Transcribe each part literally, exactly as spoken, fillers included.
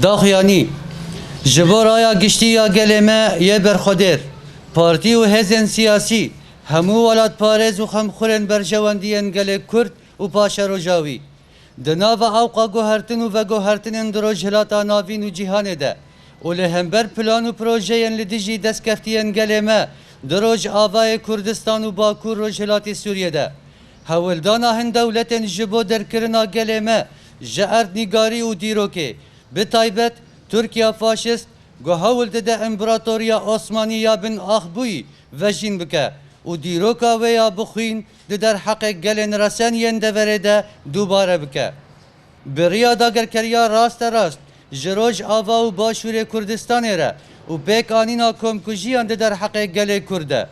Daxuyanî, ji bo raya giştî ya gelê me yê berxwedêr, partî û hêzên siyasî, hemû welatparêz û xemxurên berjewendiyên gelê Kurd û paşerojawî, di nava ewqa guhertin û veguhertinên di Rojhilata Navîn û cîhanê de û li hember plan û projeyên li dijî destkeftiyên gelê me di Rojavayê Kurdistan û Bakur Rojhilatê Sûriyê de, hewldana hin dewletên ji bo derkirina gelê me ji erdnîgarî û dîrokê, bi taybet Tirkiya faşist, ku hewl dide împaratoriya Osmanî ya bin ax bûyî vejîn bike û dîroka wê ya bixwîn di derheqê gelên resen yên deverê de dubare bike. Bi riya dagerkeriya rasterast ji Rojava û Başûrê Kurdistanê re û pêkanîna komkujiyan di derheqê gelê Kurd de.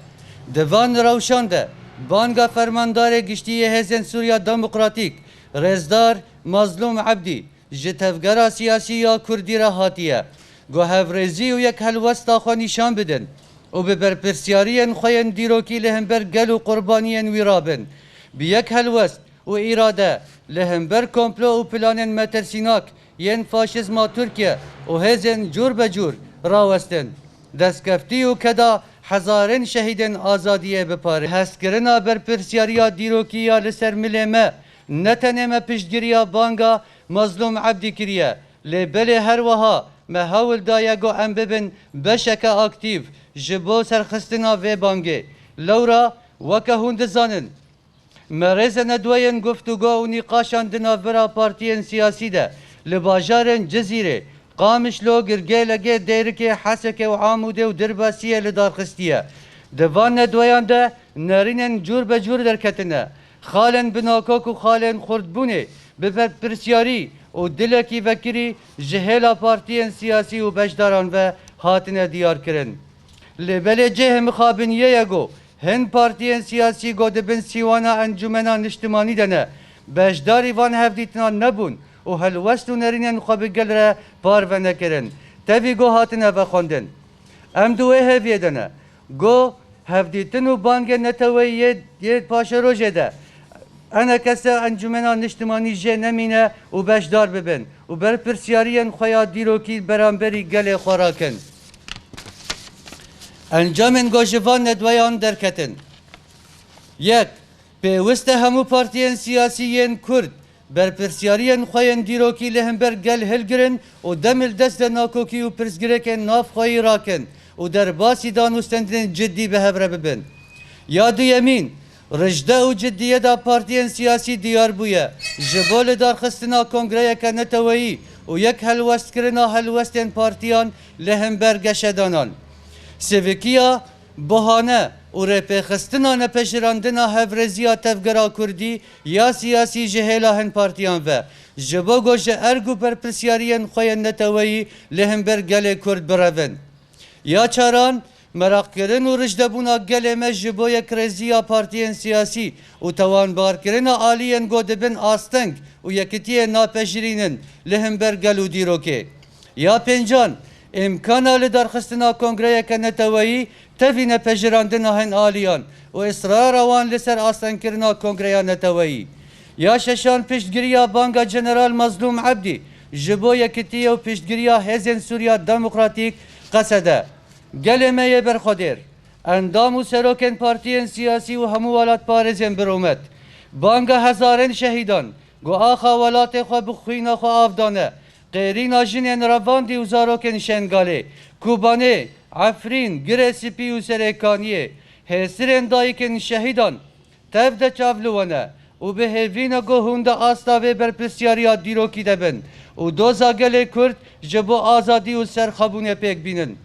Di van rewşan de banga Fermandarê Giştî yê Hêzên Sûriya Demokratîk, Rêzdar Mazlûm Ebdî, ji tevgera siyasî ya Kurdî re hatiye, ku hevrêzî û yekhelwesta xwe nîşan bidin û bi berpirsyariyên xwe yên dîrokî li hember gel û qurbaniyên wî rabin. Bi yek helwest û îrade li hember komplo û planên metirsînak yên faşîzma Tirkiye û hêzên cûr be cûr rawestin. Destkeftî û keda hezarên şehîdên azadiyê bipare. Hezkirina berpirsyariya dîrokî ya li ser milê me ne tenê me piştgiriya banga Mazlûm Ebdî kiriye, lê belê her wiha me hewl daye ku em bibin beşeke aktîf ji bo serxistina vê bangê. Lewra, weke hûn dizanin, me rêze nedweyên guftûgo û nîqaşan di navbera partiyên siyasî de li bajarên Cizîrê, Qamişlo, Girgêlegê, Dêrikê, Hesekê û Amûdê û Dirbasiyê li dar xistiye. Di van nedweyan de nerînên cûr be cûr derketine. Xalên binakok û xalên xurtbûnê bi berpirsiyarî û dilekî vekirî ji hêla partiyên siyasî û beşdaran ve hatine diyarkirin. Lê belê cihê mixabiniyê ye ku hin partiyên siyasî ku di bin sîwana Encûmena Niştimanî de ne, beşdarî van hevdîtinan nebûn û helwest û nerînên xwe bi gel re parve nekirin. Tevî ku hatine vexwendin. Em di wê hêviyê de ne. Ku hevdîtin û bangên neteweyî yê, yê paşerojê de enekese Encûmena Niştimanî jê nemîne û beşdar bibin û berpirsyariyên xwe ya dîrokî beramberî gelê xwe rakin. Encamên ku ji van nedweyan derketin. Yek, pêwist e hemû partiyên siyasî yên Kurd berpirsyariyên xwe yên dîrokî li hember gel hilgirin û dem li dest de nakokî û pirsgirêkên navxweyî rakin û derbasî danûstendinên ciddî bi hev re bibin. Ya duyemîn, rijde û ciddiyeta partiyên siyasî diyar bûye ji bo lidarxistina kongreyeke neteweyî û yek helwestkirina helwestên partiyan li hember geşedanan. Sivikiya, bahane û rêpêxistina nepejirandina hevrêziya tevgera kurdî ya siyasî ji hêla hin partiyan ve, ji bo ku ji erk û berpirsyariyên xwe yên neteweyî li hember gelê Kurd birevin. Ya çaran, meraqkirin û rijdebûna gelê me ji bo yekrêziya partiyên siyasî û tewanbarkirina aliyên ku dibin asteng û yekitiyê napejirînin li hember gel û dîrokê. Ya pêncan, îmkana lidarxistina kongreyeke neteweyî tevî nepejirandina hin aliyan û israra wan li ser astengkirina kongreya neteweyî. Ya şeşan, piştgiriya banga General Mazlûm Ebdî ji bo yekitiyê û piştgiriya Hêzên Sûriya Demokratîk, Qesede. Gelê me yê berxwedêr, endam û serokên partiyên siyasî û hemû welatparêzên birûmet, banga hezarên şehîdan ku axa welatê xwe bi xwîna xwe av dane, qêrîna jinên revandî û zarokên Şengalê, Kobanê, Efrîn, Girê Spî û Serêkaniyê, hêsirên dayikên şehîdan tev de çav li we ne û bi hêvî ne ku hûn di asta vê berpirsyariya dîrokî de bin û doza gelê Kurd ji bo azadî û serxwebûnê pêk bînin.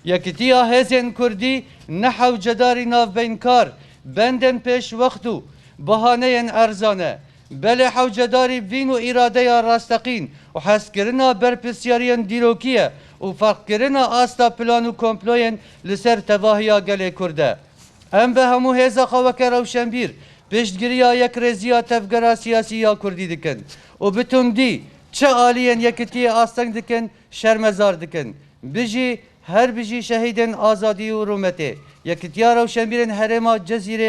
Yekitiya hêzên Kurdî ne hewcedarî navbeynkar, bendên pêşwext û bahaneyên erzan e. Belê hewcedarî vîn û îradeya rasteqîn û hezkirina berpirsyariyên dîrokî ye û ferqkirina asta plan û komployên li ser tevahiya gelê Kurd e. Em ve hemû hêza xwe weke rewşenbîr piştgiriya yekrêziya tevgera siyasî ya Kurdî dikin û bi tundî çi aliyên yekitiyê asteng dikin, şermezar dikin. Bijî, her bijî şehîdên azadî û rûmetê. Yekitiya Rewşenbîrên Herêma Cezîrê.